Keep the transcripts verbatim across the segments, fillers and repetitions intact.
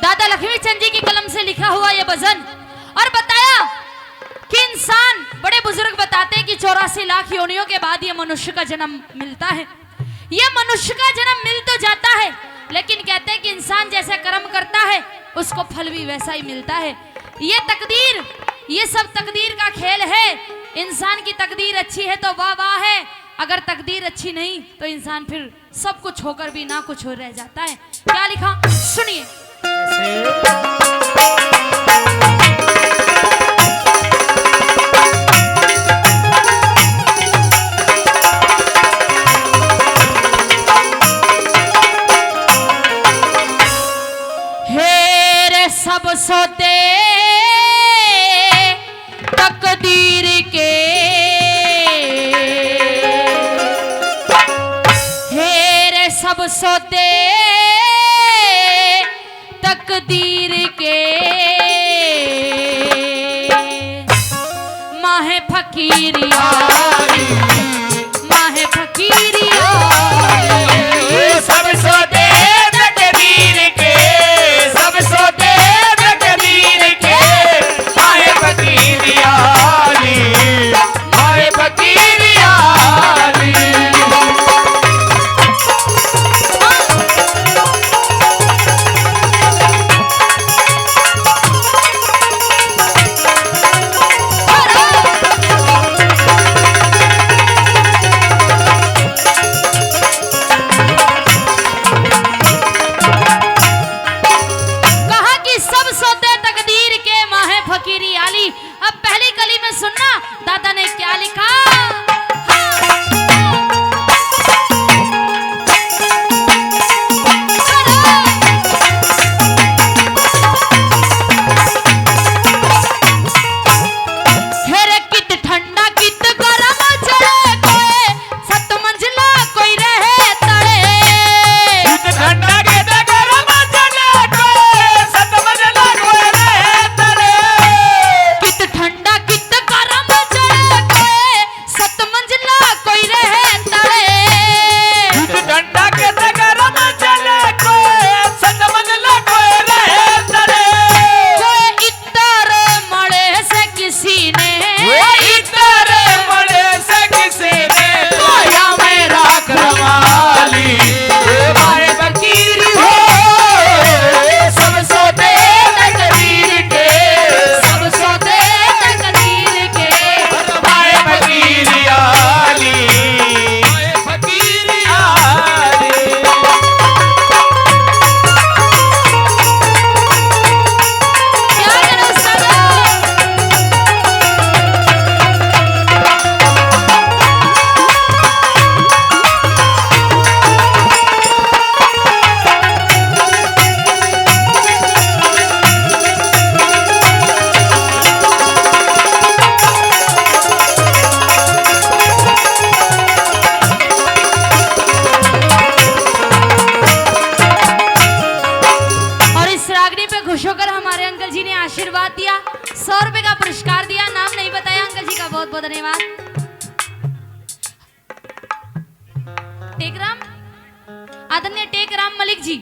दादा लक्ष्मी चंद जी की कलम से लिखा हुआ ये भजन। और बताया कि इंसान, बड़े बुजुर्ग बताते हैं कि चौरासी लाख योनियों के बाद ये मनुष्य का जन्म मिलता है। ये मनुष्य का जन्म मिल तो जाता है, लेकिन कहते हैं कि इंसान जैसा कर्म करता है, उसको फल भी वैसा ही मिलता है। ये तकदीर, ये सब तकदीर का खेल है। इंसान की तकदीर अच्छी है तो वाह वाह है, अगर तकदीर अच्छी नहीं तो इंसान फिर सब कुछ होकर भी ना कुछ हो रह जाता है। क्या लिखा, सुनिए। हेर सब सौदे तकदीर के, हेर सब सौदे तकदीर के, माहे फकीर यारी, माहे फकीर यारी। सब सौदे तकदीर के, सब सौदे तकदीर के, माहे फकीर यारी, माहे फकीर यारी। कहा कि सब सौदे तकदीर के, माहे फकीरी आली। अब पहली कली में सुनना, दादा ने क्या लिखा। हेरे कित ठंडा कित गरम, चढ़े कोई सत मंजिला कोई रहे तले। कित ठंडा कित गरम, चढ़े कोई सत मंजिला कोई रहे तले। कित ठंडा कित गरम, चढ़े कोई सत मंजिला कोई रहे तले। कित ठंडा कित गरम, चढ़े कोई सत मंजिला कोई रहे तले। कोई इतर मले से किसी ने, वो इतर मले से किसी ने, कोया मेरा करमाली, ओ भाई फकीर हो, सब सौदे तकदीर के, सब सौदे तकदीर के, ओ भाई फकीर आली, फकीर आली। और इस रागनी पे खुश होकर हमारे अंकल जी ने आशीर्वाद दिया, सौ रुपए का पुरस्कार दिया। नाम नहीं बताया अंकल जी का, बहुत बहुत धन्यवाद। टेकराम, आदरणीय टेकराम मलिक जी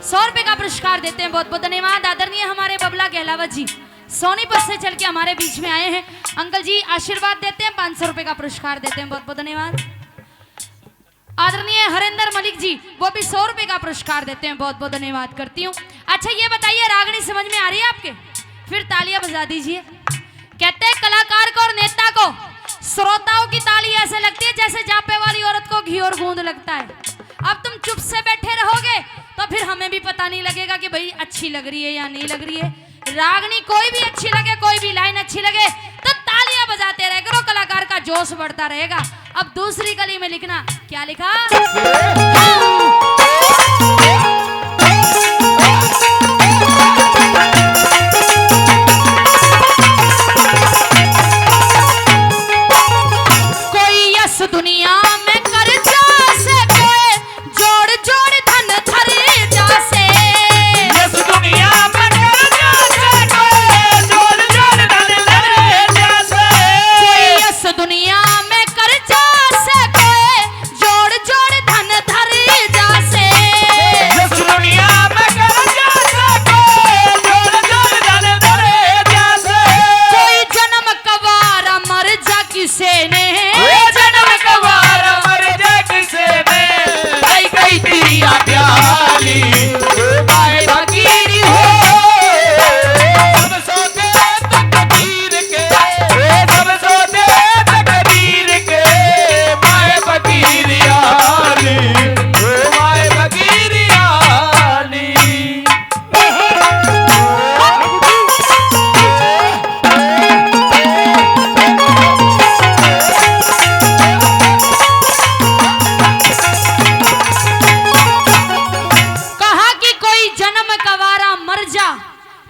सौ रुपए का पुरस्कार देते हैं, बहुत बहुत धन्यवाद। आदरणीय हमारे बबला गहलावत जी सोनीपत से चल के हमारे बीच में आए हैं, अंकल जी आशीर्वाद देते हैं, पाँच सौ रुपए का पुरस्कार देते हैं, बहुत बहुत धन्यवाद। आदरणीय हरेंद्र मलिक जी, वो भी सौ रुपए का पुरस्कार देते हैं, बहुत बहुत धन्यवाद करती हूँ। अच्छा, ये बताइए, रागनी समझ में आ रही है आपके? फिर तालियां बजा दीजिए। कहते हैं, कलाकार को और नेता को श्रोताओं की ताली ऐसे लगती है जैसे जापे वाली औरत को घी और गूंद लगता है। अब तुम चुप से बैठे रहोगे तो फिर हमें भी पता नहीं लगेगा कि भाई अच्छी लग रही है या नहीं लग रही है। रागनी कोई भी अच्छी लगे, कोई भी लाइन अच्छी लगे, तो तालियां बजाते रहे करो, कलाकार का जोश बढ़ता रहेगा। अब दूसरी कली में लिखना, क्या लिखा? कोई इस दुनिया में कर्जा से कोई जोड़ जोड़ धन धर जासे। इस दुनिया में कर्जा से कोई जोड़ जोड़ धन धर जासे। कोई इस दुनिया में कर्जा से कोई जोड़ जोड़ धन धर जासे।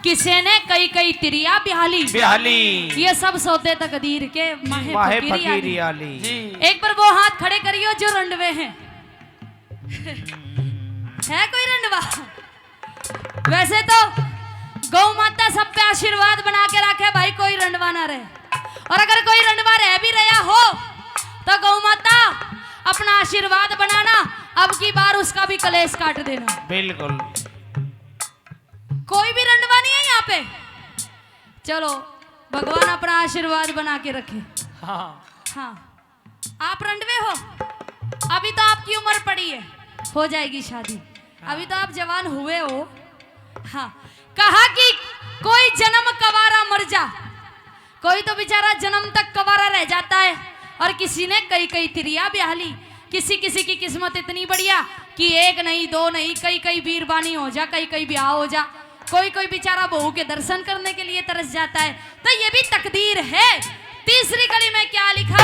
किसे ने कई कई तिरिया बिहाली। बिहाली। ये सब सौदे तकदीर के माहे माहे फकीरी आली। फकीरी आली। जी। एक बार वो हाथ खड़े करियो जो रंडवे हैं। है कोई रंडवा? वैसे तो गौ माता सब पे आशीर्वाद बना के रखे भाई, कोई रंडवा ना रहे। और अगर कोई रंडवा रह भी रहा हो तो गौ माता अपना आशीर्वाद बनाना, अब की बार उसका भी कलेश काट देना। बिल्कुल। कोई भी रंडवा नहीं है यहाँ पे। चलो, भगवान अपना आशीर्वाद बना के रखे। हाँ। हाँ, आप रंडवे हो, अभी तो आपकी उम्र पड़ी है, हो जाएगी शादी, अभी तो आप जवान हुए हो। हाँ, कहा कि कोई जन्म कवारा मर जा, कोई तो बेचारा जन्म तक कवारा रह जाता है, और किसी ने कई कई तिरिया ब्याह ली। किसी किसी की किस्मत इतनी बढ़िया कि एक नहीं, दो नहीं, कई कई बीरबानी हो जा, कई कई ब्याह हो जा। कोई कोई बेचारा बहू के दर्शन करने के लिए तरस जाता है, तो ये भी तकदीर है। तीसरी कली में क्या लिखा?